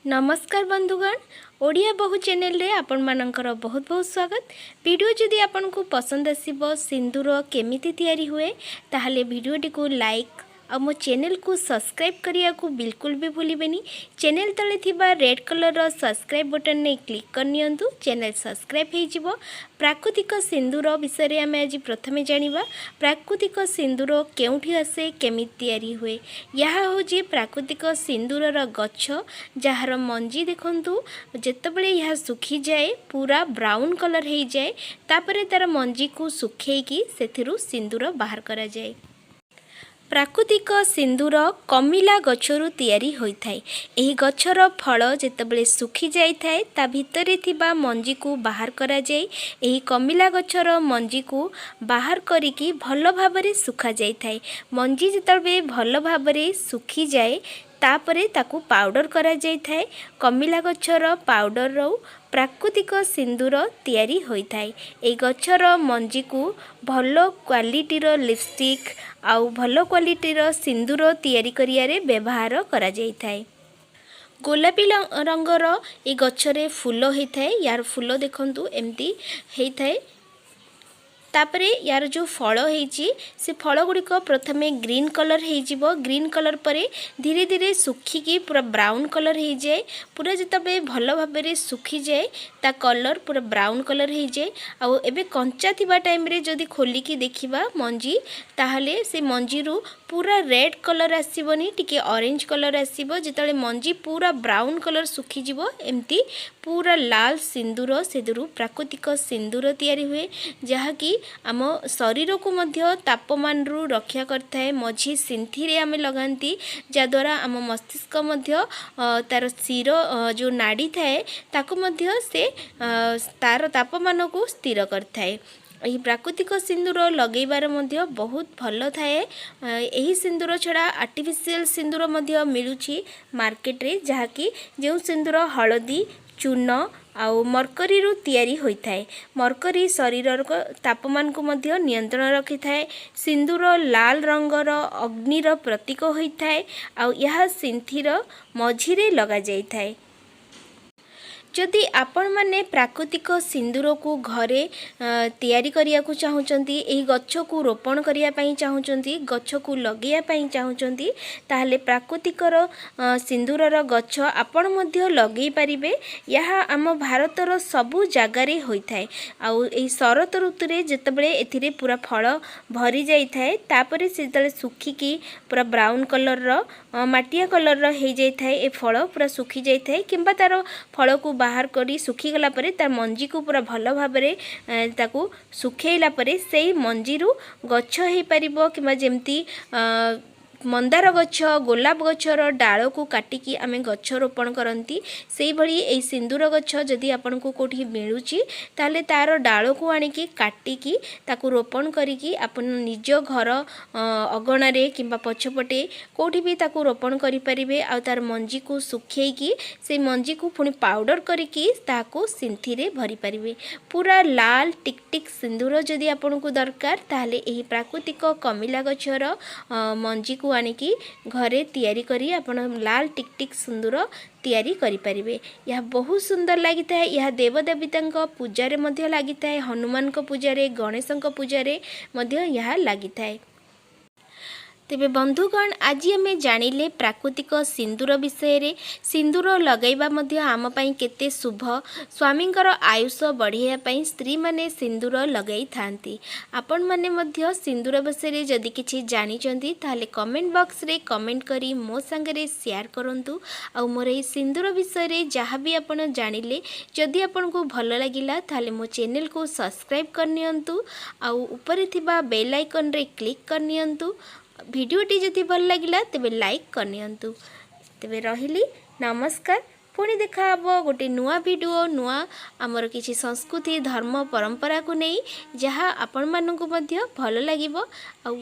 ନମସ୍କାର ବନ୍ଧୁଗଣ, ଓଡ଼ିଆ ବୋହୂ ଚ୍ୟାନେଲରେ ଆପଣମାନଙ୍କର ବହୁତ ବହୁତ ସ୍ୱାଗତ। ଭିଡ଼ିଓ ଯଦି ଆପଣଙ୍କୁ ପସନ୍ଦ ଆସିବ, ସିନ୍ଦୁର କେମିତି ତିଆରି ହୁଏ, ତାହେଲେ ଭିଡ଼ିଓଟିକୁ ଲାଇକ୍ ଆଉ ମୋ ଚ୍ୟାନେଲକୁ ସବସ୍କ୍ରାଇବ୍ କରିବାକୁ ବିଲକୁଲ ବି ଭୁଲିବେନି। ଚ୍ୟାନେଲ ତଳେ ଥିବା ରେଡ୍ କଲର୍ର ସବସ୍କ୍ରାଇବ୍ ବଟନ୍ରେ କ୍ଲିକ୍ କରିନିଅନ୍ତୁ, ଚ୍ୟାନେଲ ସବସ୍କ୍ରାଇବ୍ ହେଇଯିବ। ପ୍ରାକୃତିକ ସିନ୍ଦୁର ବିଷୟରେ ଆମେ ଆଜି ପ୍ରଥମେ ଜାଣିବା। ପ୍ରାକୃତିକ ସିନ୍ଦୁର କେଉଁଠି ଆସେ, କେମିତି ତିଆରି ହୁଏ? ଏହା ହେଉଛି ପ୍ରାକୃତିକ ସିନ୍ଦୁରର ଗଛ, ଯାହାର ମଞ୍ଜି ଦେଖନ୍ତୁ, ଯେତେବେଳେ ଏହା ଶୁଖିଯାଏ ପୁରା ବ୍ରାଉନ୍ କଲର୍ ହେଇଯାଏ। ତାପରେ ତା'ର ମଞ୍ଜିକୁ ଶୁଖେଇକି ସେଥିରୁ ସିନ୍ଦୁର ବାହାର କରାଯାଏ। ପ୍ରାକୃତିକ ସିନ୍ଦୁର କମିଲା ଗଛରୁ ତିଆରି ହୋଇଥାଏ। ଏହି ଗଛର ଫଳ ଯେତେବେଳେ ଶୁଖି ଯାଇଥାଏ, ତା ଭିତରେ ଥିବା ମଞ୍ଜିକୁ ବାହାର କରାଯାଏ। ଏହି କମିଲା ଗଛର ମଞ୍ଜିକୁ ବାହାର କରିକି ଭଲ ଭାବରେ ଶୁଖାଯାଇଥାଏ। ମଞ୍ଜି ଯେତେବେଳେ ଭଲ ଭାବରେ ଶୁଖିଯାଏ, ତାପରେ ତାକୁ ପାଉଡ଼ର କରାଯାଇଥାଏ। କମିଲା ଗଛର ପାଉଡ଼ରରୁ ପ୍ରାକୃତିକ ସିନ୍ଦୁର ତିଆରି ହୋଇଥାଏ। ଏହି ଗଛର ମଞ୍ଜିକୁ ଭଲ କ୍ୱାଲିଟିର ଲିପଷ୍ଟିକ୍ ଆଉ ଭଲ କ୍ୱାଲିଟିର ସିନ୍ଦୁର ତିଆରି କରିବାରେ ବ୍ୟବହାର କରାଯାଇଥାଏ। ଗୋଲାପୀ ରଙ୍ଗର ଏ ଗଛରେ ଫୁଲ ହେଇଥାଏ। ୟାର ଫୁଲ ଦେଖନ୍ତୁ, ଏମିତି ହେଇଥାଏ। ତାପରେ ୟାର ଯେଉଁ ଫଳ ହେଇଛି, ସେ ଫଳ ଗୁଡ଼ିକ ପ୍ରଥମେ ଗ୍ରୀନ୍ କଲର୍ ହେଇଯିବ। ଗ୍ରୀନ୍ କଲର୍ ପରେ ଧୀରେ ଧୀରେ ଶୁଖିକି ପୁରା ବ୍ରାଉନ୍ କଲର୍ ହେଇଯାଏ। ପୁରା ଯେତେବେଳେ ଭଲ ଭାବରେ ଶୁଖିଯାଏ, ତା କଲର୍ ପୁରା ବ୍ରାଉନ୍ କଲର୍ ହେଇଯାଏ। ଆଉ ଏବେ କଞ୍ଚା ଥିବା ଟାଇମ୍ରେ ଯଦି ଖୋଲିକି ଦେଖିବା ମଞ୍ଜି, ତାହେଲେ ସେ ମଞ୍ଜିରୁ ପୁରା ରେଡ୍ କଲର୍ ଆସିବନି, ଟିକେ ଅରେଞ୍ଜ କଲର୍ ଆସିବ। ଯେତେବେଳେ ମଞ୍ଜି ପୁରା ବ୍ରାଉନ୍ କଲର୍ ଶୁଖିଯିବ, ଏମିତି ପୁରା ଲାଲ ସିନ୍ଦୁର, ସେଥିରୁ ପ୍ରାକୃତିକ ସିନ୍ଦୁର ତିଆରି ହୁଏ, ଯାହାକି ଆମ ଶରୀରକୁ ମଧ୍ୟ ତାପମାନରୁ ରକ୍ଷା କରିଥାଏ। ମଝି ସିନ୍ଥିରେ ଆମେ ଲଗାନ୍ତି, ଯାହାଦ୍ୱାରା ଆମ ମସ୍ତିଷ୍କ ମଧ୍ୟ ତା'ର ଶିର ଯେଉଁ ନାଡ଼ି ଥାଏ, ତାକୁ ମଧ୍ୟ ସେ ତା'ର ତାପମାନକୁ ସ୍ଥିର କରିଥାଏ। ଏହି ପ୍ରାକୃତିକ ସିନ୍ଦୁର ଲଗେଇବାର ମଧ୍ୟ ବହୁତ ଭଲ ଥାଏ। ଏହି ସିନ୍ଦୁର ଛଡ଼ା ଆର୍ଟିଫିସିଆଲ ସିନ୍ଦୁର ମଧ୍ୟ ମିଳୁଛି ମାର୍କେଟରେ, ଯାହାକି ଯେଉଁ ସିନ୍ଦୁର ହଳଦୀ, ଚୂନ ଆଉ ମର୍କରୀରୁ ତିଆରି ହୋଇଥାଏ। ମର୍କରୀ ଶରୀରର ତାପମାନକୁ ମଧ୍ୟ ନିୟନ୍ତ୍ରଣ ରଖିଥାଏ। ସିନ୍ଦୁର ଲାଲ ରଙ୍ଗର ଅଗ୍ନିର ପ୍ରତୀକ ହୋଇଥାଏ ଆଉ ଏହା ସିନ୍ଥିର ମଝିରେ ଲଗାଯାଇଥାଏ। ଯଦି ଆପଣମାନେ ପ୍ରାକୃତିକ ସିନ୍ଦୁରକୁ ଘରେ ତିଆରି କରିବାକୁ ଚାହୁଁଛନ୍ତି, ଏହି ଗଛକୁ ରୋପଣ କରିବା ପାଇଁ ଚାହୁଁଛନ୍ତି, ଗଛକୁ ଲଗାଇବା ପାଇଁ ଚାହୁଁଛନ୍ତି, ତାହେଲେ ପ୍ରାକୃତିକର ସିନ୍ଦୁରର ଗଛ ଆପଣ ମଧ୍ୟ ଲଗାଇ ପାରିବେ। ଏହା ଆମ ଭାରତର ସବୁ ଜାଗାରେ ହୋଇଥାଏ। ଆଉ ଏହି ଶରତ ଋତୁରେ ଯେତେବେଳେ ଏଥିରେ ପୁରା ଫଳ ଭରି ଯାଇଥାଏ, ତାପରେ ସେ ଯେତେବେଳେ ଶୁଖିକି ପୁରା ବ୍ରାଉନ୍ କଲର୍ର, ମାଟିଆ କଲର୍ର ହେଇଯାଇଥାଏ, ଏ ଫଳ ପୁରା ଶୁଖି ଯାଇଥାଏ, କିମ୍ବା ତା'ର ଫଳକୁ ବାହାର କରି ଶୁଖିଗଲା ପରେ ତା ମଞ୍ଜିକୁ ପୁରା ଭଲ ଭାବରେ ତାକୁ ଶୁଖେଇଲା ପରେ ସେଇ ମଞ୍ଜିରୁ ଗଛ ହେଇପାରିବ। କିମ୍ବା ଯେମିତି ମନ୍ଦାର ଗଛ, ଗୋଲାପ ଗଛର ଡାଳକୁ କାଟିକି ଆମେ ଗଛ ରୋପଣ କରନ୍ତି, ସେଇଭଳି ଏଇ ସିନ୍ଦୁର ଗଛ ଯଦି ଆପଣଙ୍କୁ କେଉଁଠି ମିଳୁଛି, ତାହେଲେ ତା'ର ଡାଳକୁ ଆଣିକି କାଟିକି ତାକୁ ରୋପଣ କରିକି ଆପଣ ନିଜ ଘର ଅଗଣାରେ କିମ୍ବା ପଛପଟେ କେଉଁଠି ବି ତାକୁ ରୋପଣ କରିପାରିବେ। ଆଉ ତା'ର ମଞ୍ଜିକୁ ଶୁଖେଇକି ସେଇ ମଞ୍ଜିକୁ ପୁଣି ପାଉଡ଼ର କରିକି ତାହାକୁ ସିନ୍ଥିରେ ଭରିପାରିବେ। ପୁରା ଲାଲ ଟିକ୍ ଟିକ୍ ସିନ୍ଦୁର ଯଦି ଆପଣଙ୍କୁ ଦରକାର, ତାହେଲେ ଏହି ପ୍ରାକୃତିକ କମିଲା ଗଛର ମଞ୍ଜିକୁ ଆଣିକି ଘରେ ତିଆରି କରି ଆପଣ ଲାଲ ଟିକ୍ ଟିକ୍ ସିନ୍ଦୁର ତିଆରି କରିପାରିବେ। ଏହା ବହୁତ ସୁନ୍ଦର ଲାଗିଥାଏ। ଏହା ଦେବଦେବତାଙ୍କ ପୂଜାରେ ମଧ୍ୟ ଲାଗିଥାଏ। ହନୁମାନଙ୍କ ପୂଜାରେ, ଗଣେଶଙ୍କ ପୂଜାରେ ମଧ୍ୟ ଏହା ଲାଗିଥାଏ। ତେବେ ବନ୍ଧୁଗଣ, ଆଜି ଆମେ ଜାଣିଲେ ପ୍ରାକୃତିକ ସିନ୍ଦୁର ବିଷୟରେ। ସିନ୍ଦୁର ଲଗାଇବା ମଧ୍ୟ ଆମ ପାଇଁ କେତେ ଶୁଭ। ସ୍ୱାମୀଙ୍କର ଆୟୁଷ ବଢ଼ାଇବା ପାଇଁ ସ୍ତ୍ରୀମାନେ ସିନ୍ଦୁର ଲଗାଇଥାନ୍ତି। ଆପଣମାନେ ମଧ୍ୟ ସିନ୍ଦୁର ବିଷୟରେ ଯଦି କିଛି ଜାଣିଛନ୍ତି, ତାହେଲେ କମେଣ୍ଟ ବକ୍ସରେ କମେଣ୍ଟ କରି ମୋ ସାଙ୍ଗରେ ସେୟାର କରନ୍ତୁ। ଆଉ ମୋର ଏହି ସିନ୍ଦୁର ବିଷୟରେ ଯାହା ବି ଆପଣ ଜାଣିଲେ, ଯଦି ଆପଣଙ୍କୁ ଭଲ ଲାଗିଲା, ତାହେଲେ ମୋ ଚ୍ୟାନେଲକୁ ସବସ୍କ୍ରାଇବ୍ କରିନିଅନ୍ତୁ ଆଉ ଉପରେ ଥିବା ବେଲ୍ ଆଇକନ୍ରେ କ୍ଲିକ୍ କରିନିଅନ୍ତୁ। ଭିଡ଼ିଓଟି ଯଦି ଭଲ ଲାଗିଲା, ତେବେ ଲାଇକ୍ କରିନିଅନ୍ତୁ। ତେବେ ରହିଲି, ନମସ୍କାର। ପୁଣି ଦେଖାହେବ ଗୋଟେ ନୂଆ ଭିଡ଼ିଓ, ନୂଆ ଆମର କିଛି ସଂସ୍କୃତି, ଧର୍ମ, ପରମ୍ପରାକୁ ନେଇ, ଯାହା ଆପଣମାନଙ୍କୁ ମଧ୍ୟ ଭଲ ଲାଗିବ ଆଉ